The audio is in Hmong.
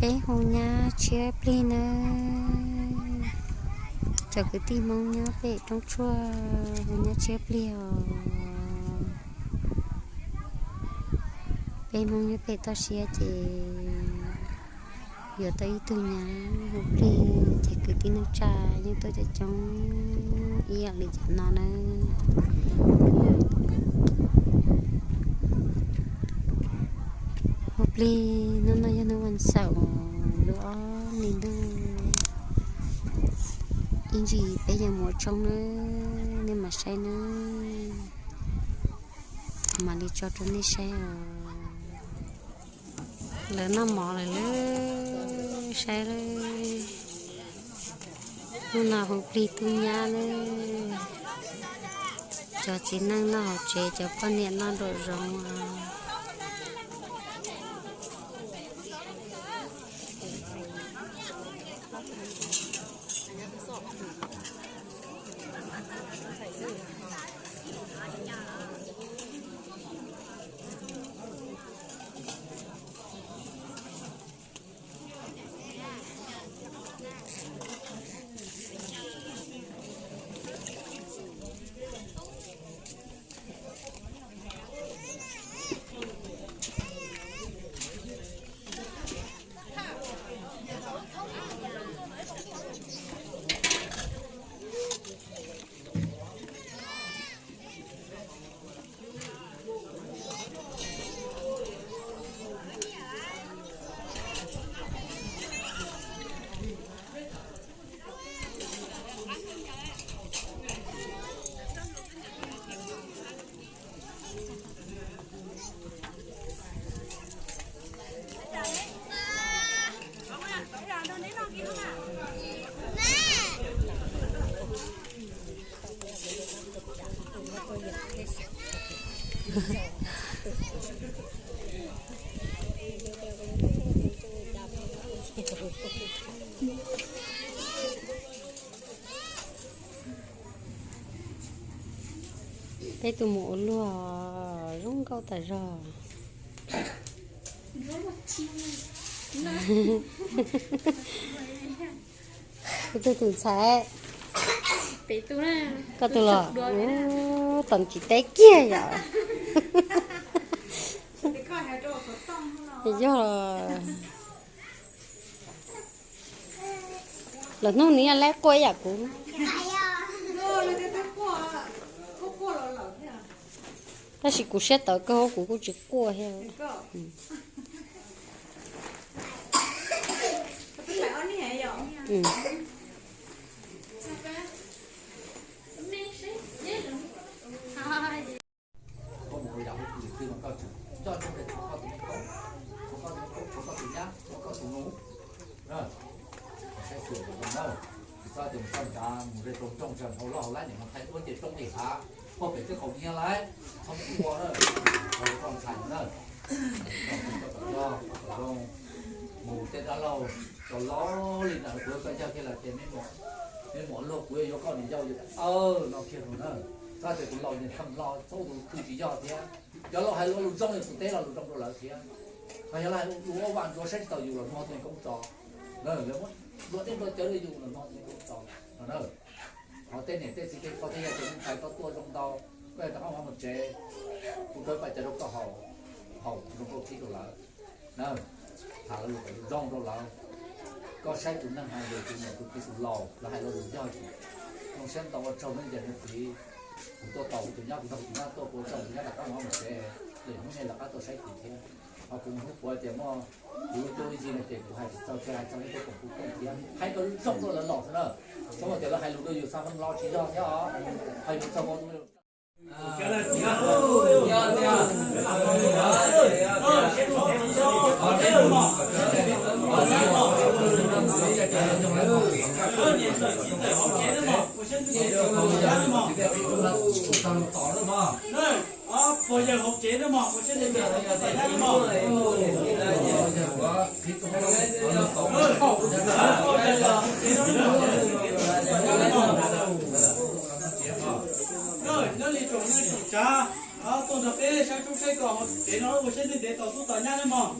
Peb hu nyab tshiab plig nawb. Cov kwv tij Hmoob nyob pem roob tshuaj hu nyab tshiab plig os. Peb Hmoob nyob pem toj siab ces yuav tau ib tug nyab hu plig ces kwv tij neej tsa yeej tuaj coob coob ib yam li cov no nawb. Hu plig, hnub no yog hnub vas xaum lub ob hlis ntuj, ib ntsis peb yuav mus ua tshoob nawb, nej mam saib nawb. Mam li tso rau nej saib os. Lawv noj mov lawm lauj, saib lauj. Hnub no hu plig tub nyab nawb. Cov txiv neej noj hauv tsev, cov poj niam noj nraum zoov os. Peb tus mus ua luag zoo nkauj tas zog. Kuv tus tus ntxhais, koj tus los, tab tsis teb kiag yom. Yog los hnub nws laib quaj ib yam kuv. Tab sis kuv siab tawv kawg, kuv kuj tsis quaj thiab. Koj mus ua yam ua kwv twg mas koj tsum coj tseg rau koj tus me koob, rau koj tus me koob, rau koj tus nyab, rau koj tus nus. Saib xyuas kom zoo na, tsis txhob tias mus txog nrad mus ze rau nroog tsam hauv loj hauv lab niam hauv thaij duab ces roob li hav, puag pem twb qaum nyiaj lawm, txhob mus ua na, ua rau koj ntxhais no na. Koj tom yog kom zoo, mus tej dab laug tau los li ntawd kuv yuav koj yawg kiag lawm ces mej muam luag kuv yuav yuav koj niam yau yawg no kiag rau na. Txhob tias kuv laus niam kheej hlo txhob tus twg tsis yog thiab. Cov laus hais lus zoo yog tus teb los lus zoo rau lawv thiab. Ho yog lawv hais lus ua vaj ntsuav saib tsis taus yus los nug tus me koob tso. Lawv muab nplua teb nplua cawv rau yus los nug tus me koob tso no na. Ho tej niam tej txiv tej pog tej yawg tej me ntxhais koj tuaj zoo ntau, koj yog rov qab mus tsev, kuv rau paj cawv rau koj haus, haus zoo nkauj khib rau lawv na. Tham lawv lus kom zoo rau lawv. Koj saib tus neeg hais lus tus niam tus txiv tus laus lawv hais lus yog zoo siab ntau ua tsaug nej niam nej txiv. Kuv tuaj tos kuv tus nyab, kuv nrog kuv tus nyab tuaj, kuv ua tsaug kuv nyab rov qab mus mus tsev, lwm hnub nej rov qab tuaj saib kuv thiab. Ho kuv mus hnub puav tias muaj kuv lub cuab lub yig no ces kuv hais tsis txog, tsis hais txog nej tuaj koom kuv koom thiab, hais kom zoo rau lawv los xwb na. Txhob tias lawv hais lus rau yus xav hloov los tsis yog thiab os. Hais lus txog Nyob li tsoom neej tsoom tsav tuaj nrog peb saib tshoob saib kos hauv tsev no ua siab ntev ntev tau tub tau nyab nawb mog.